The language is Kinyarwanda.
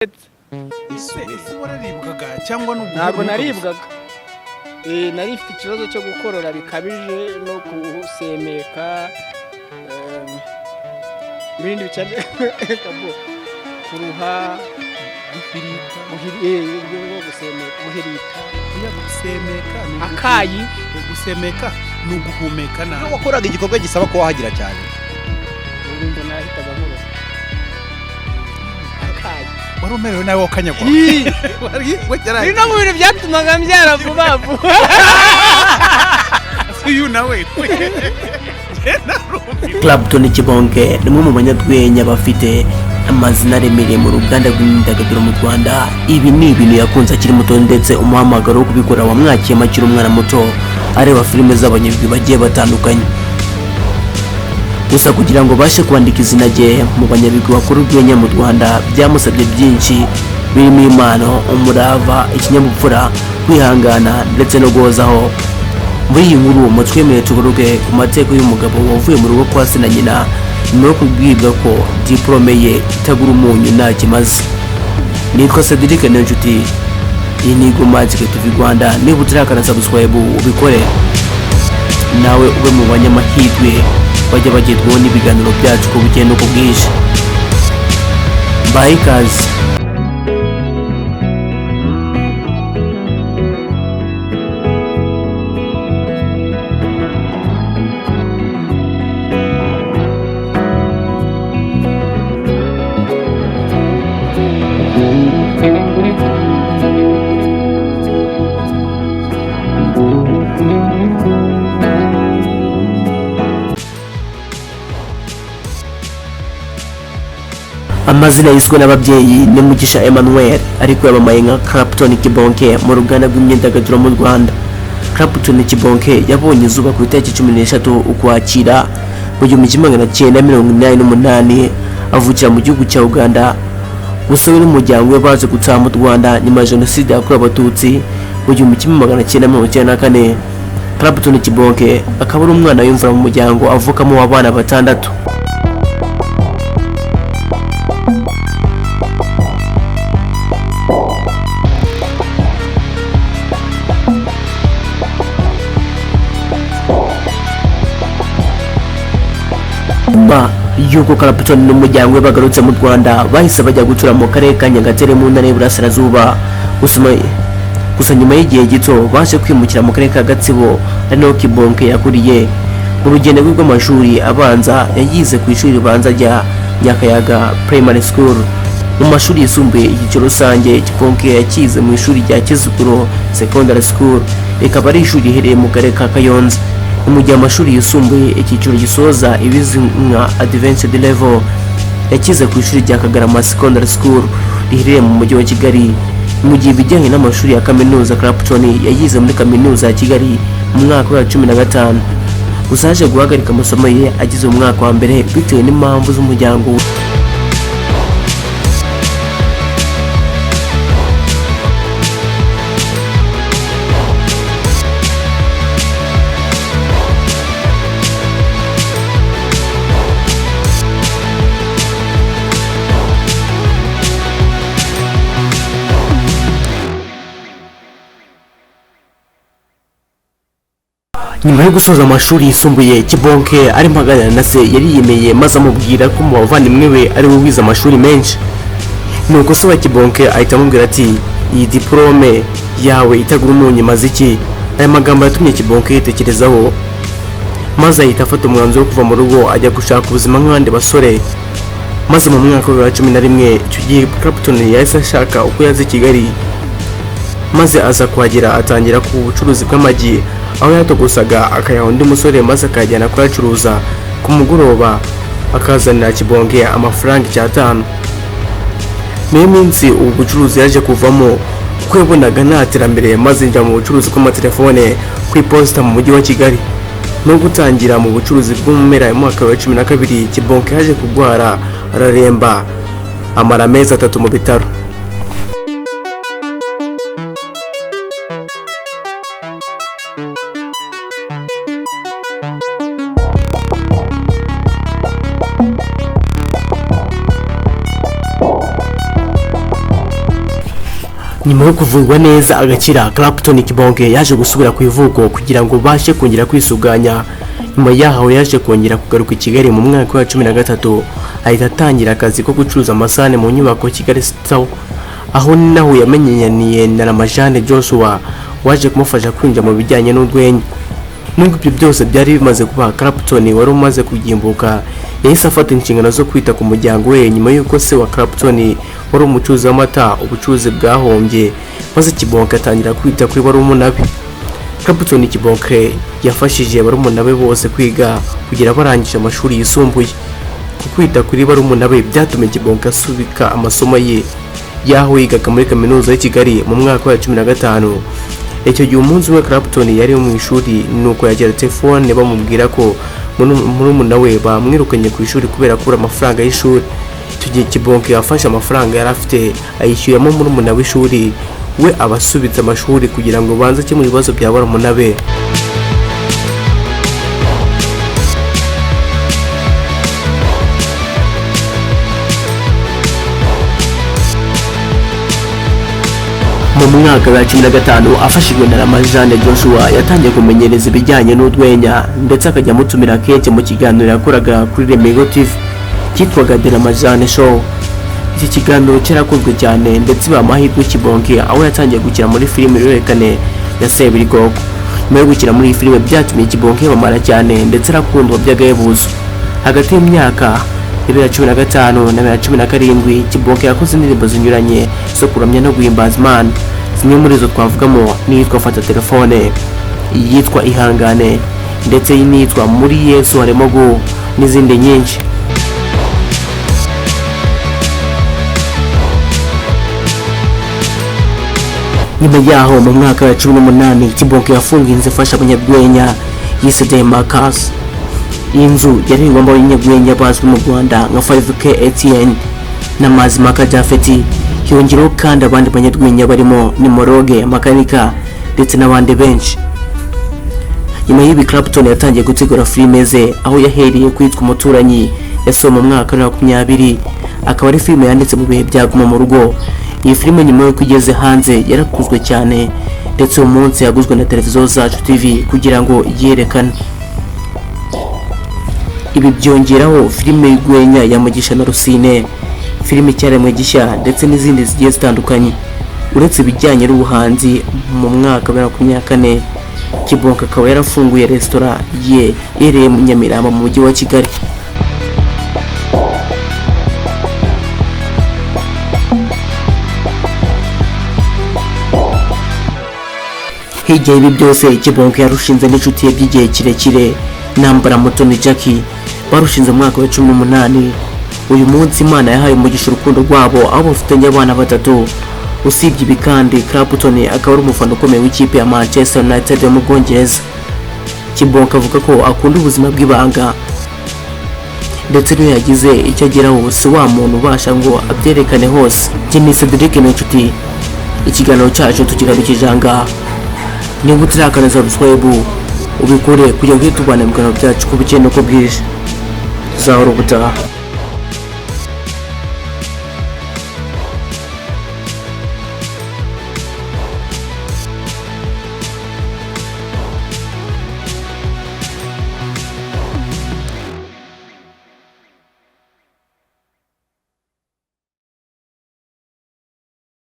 Ese wararibwaga cyangwa ni uguhora Ntabwo umwuka gusa? Naribwaga. Nari mfite ikibazo cyo gukorora bikabije no gusemeka, ibindi cyane kabo kuruha. Guhirita. Ibyo no gusemeka, guhirita. Oya, gusemeka ni Akayi. Gusemeka ni uguhumeka Iyo nabi. wakoraga igikorwa gisaba ko wahagira cyane, Ubu mbona nahitaga nkorora akayi. Wari umerewe nabi wakanyagwa. Biri no mu bintu byatumaga mbyara vuba vuba. Uyu nawe. Clapton Kibonke ni umwe mu banyarwenya bafite amazina aremereye mu ruganda rw'imyidagaduro mu Rwanda. Ibi ni ibintu yakunze akiri muto, ndetse umuhamagaro wo kubikora wamwakiyemo akiri umwana muto, areba filime z'abanyarwanda bagiye batandukanye. Gusa kugira ngo abashe kwandika izina rye mu banyabigwi bakora urwenya mu Rwanda, byamusabye byinshi birimo impano, umurava, ikinyabupfura, kwihangana ndetse no guhozaho. Muri iyi nkuru mutwemerere tugaruke ku mateka y'umugabo wavuye mu rugo kwa se na nyina nyuma yo kubwibwa ko diporome ye itagura umunyu nta kimaze. Nitwa Cedric Niyonshuti, iyi ni Magic TV Rwanda. Niba utarakanda subscribe, ubikore, nawe ube mu banyamahirwe bajya bagerwaho n'ibiganiro byacu ku bukeye no ku bwinshi. Mbahe ikaze. Amazina yiswe n'ababyeyi ni Mugisha Emmanuel, ariko yamamaye nka Clapton Kibonke mu ruganda rw'imyidagaduro mu Rwanda. Clapton Kibonke yabonye izuba ku itariki 13 Ukwakira mu 1988, avukira mu gihugu cya Uganda. Gusa we n'umuryango we baje gutaha mu Rwanda nyuma ya Jenoside yakorewe Abatutsi mu 1994. Clapton Kibonke akaba ari umwana w'imfura mu muryango avukamo w'abana batandatu. Nyuma y'uko Clapton n'umuryango we bagarutse mu Rwanda, bahise bajya gutura mu karere ka Nyagatare mu ntara y'Iburasirazuba. Gusa nyuma y'igihe gito baje kwimukira mu karere ka Gatsibo, ari naho Kibonke yakuriye. Mu rugendo rwe rw'amashuri abanza yayize ku ishuri ribanza rya Nyakayaga Primary School. Mu mashuri yisumbuye, icyiciro rusange, Kibonke yakize mu ishuri rya Kiziguro Secondary School, rikaba ari ishuri riherereye mu karere ka Kayonza. Ni mu gihe amashuri yisumbuye icyiciro gisoza, ibizwi nka Advanced Level, yakize ku ishuri rya Kagarama Secondary School riherereye mu mujyi wa Kigali. Mu gihe ibijyanye n'amashuri ya kaminuza, Clapton yayize muri Kaminuza ya Kigali mu mwaka wa 15. Gusa yaje guhagarika amasomo ye ageze mu mwaka wa mbere bitewe n'impamvu z'umuryango we. Nyuma yo gusoza amashuri yisumbuye, Kibonke arimo aganira na se, yariyemeye maze amubwira ko mu bavandimwe be ari we wize amashuri menshi. Nuko se wa Kibonke ahita amubwira ati: "Iyi diporome yawe itagura umunyu imaze iki?" Aya magambo yatumye Kibonke yitekerezaho, maze ahita afata umwanzuro wo kuva mu rugo ajya gushaka ubuzima nk'abandi basore. Maze mu mwaka wa 2011, icyo gihe Clapton yahise ashaka uko yaza i Kigali, maze aza kuhagera atangira ku bucuruzi bw'amagi, aho yatogosaga akayaha undi musore maze akayajyana kuyacuruza ku mugoroba, akazanira Kibonke amafaranga 5. Niyo minsi ubu bucuruzi yaje kuvamo kuko yabonaga nta terambere, maze yinjira mu bucuruzi bw'amatelefone ku iposita mu mujyi wa Kigali. No gutangira mu bucuruzi bwo mu mpera y'umwaka wa 12, Kibonke yaje kurwara araremba, amara amezi 3 mu bitaro. Nyuma yo kuvurwa neza agakira, Clapton Kibonke yaje gusubira ku ivuko kugira ngo bashe kongera kwisuganya. Nyuma yaho yaje kongera kugaruka i Kigali mu mwaka wa 13, ahita atangira akazi ko gucuruza amasahane mu nyubako Kigali Store, aho naho yamenyaniye na Ramajane Joshua waje kumufasha kwinjira mu bijyanye n'urwenya. Nubwo ibyo byose byari bimaze kuba, Clapton wari umaze kugimbuka yahise afata inshingano zo kwita ku muryango we nyuma y'uko se wa Clapton wari umucuruzi w'amata ubucuruzi bwahombye, maze Kibonke atangira kwita kuri barumuna be. Clapton Kibonke yafashije barumuna be bose kwiga kugera barangije amashuri yisumbuye. Ku kwita kuri barumuna be byatumye Kibonke asubika amasomo ye y'aho yigaga muri kaminuza y'i Kigali mu mwaka wa 15. Icyo gihe umunsi umwe Clapton yari mu ishuri, nuko yakira telefone bamubwira ko murumuna we bamwirukanye ku ishuri kubera kubura amafaranga y'ishuri. Icyo gihe Kibonke yafashe amafaranga yari afite ayishyuramo murumuna w'ishuri, we abasubitse amashuri kugira ngo banze akemure ibibazo bya barumuna be. Mu mwaka wa 15 afashijwe na Ramajane Joshua yatangiye kumenyereza ibijyanye n'urwenya, ndetse akajya amutumira kenshi mu kiganiro yakoraga kuri Remigo TV cyitwaga The Ramajane Show. Iki kiganiro cyarakunzwe cyane ndetse biba amahirwe Kibonke aho yatangiye gukina muri filime ihererekane ya Seburikoko. Nyuma yo gukina muri iyi filime byatumye Kibonke yamamara cyane ndetse arakundwa by'agahebuzo. Hagati y'imyaka ya 2015 na 2017 Kibonke yakoze indirimbo zinyuranye zo kuramya no guhimbaza Imana. Zimwe muri izo twavugamo n'iyitwa Fata Telefone, iyitwa Ihangane ndetse n'iyitwa Muri Yesu Harimo Gu n'izindi nyinshi. Nyuma yaho mu mwaka wa 18 Kibonke yafunguye inzu ifasha abanyarwenya yise The Marcus. Iyi nzu yaririmbamo abanyarwenya bazwi mu Rwanda nka 5K Etienne na Mazimpaka Japhet. Hiyongeraho kandi abandi banyarwenya barimo Nimoroge, Makanika ndetse n'abandi benshi. Nyuma y'ibi Clapton yatangiye gutegura filime ze, aho yahereye kwitwa Umuturanyi yasohowe mu mwaka wa 2020, akaba ari filime yanditse mu bihe bya Guma mu Rugo. Iyi filime nyuma y'uko igeze hanze yarakunzwe cyane, ndetse uwo munsi yaguzwe na televiziyo Zacu TV kugira ngo yerekane. Ibi byongeraho filime y'urwenya ya Mugisha na Rusine, filime Icyaremwe Gishya ndetse n'izindi zigiye zitandukanye. Uretse ibijyanye n'ubuhanzi, mu mwaka wa 2024 Kibonke akaba yarafunguye resitora ye iherereye mu Nyamirambo mu mujyi wa Kigali. Hirya y'ibi byose Kibonke yarushinze n'inshuti ye by'igihe kirekire Nambara Mutoni Jackie, barushinze mu mwaka wa 18. Uyu munsi Imana yahaye umugisha urukundo rwabo aho bafitanye abana batatu. Usibye ibi kandi Clapton akaba ari umufana ukomeye w'ikipe ya Manchester United yo mu Bwongereza. Kibonke avuga ko akunda ubuzima bw'ibanga, ndetse n'iyo yagize icyo ageraho si wa muntu ubasha ngo abyerekane hose. Jimmy Cedric ni inshuti, ikiganiro cyacu tukigarukije aha ngaha. Niba utarakanda subscribe ubikore kugira ngo tubane mu biganiro byacu uko bukeye n'uko bwije. Tuzahora ubutaha.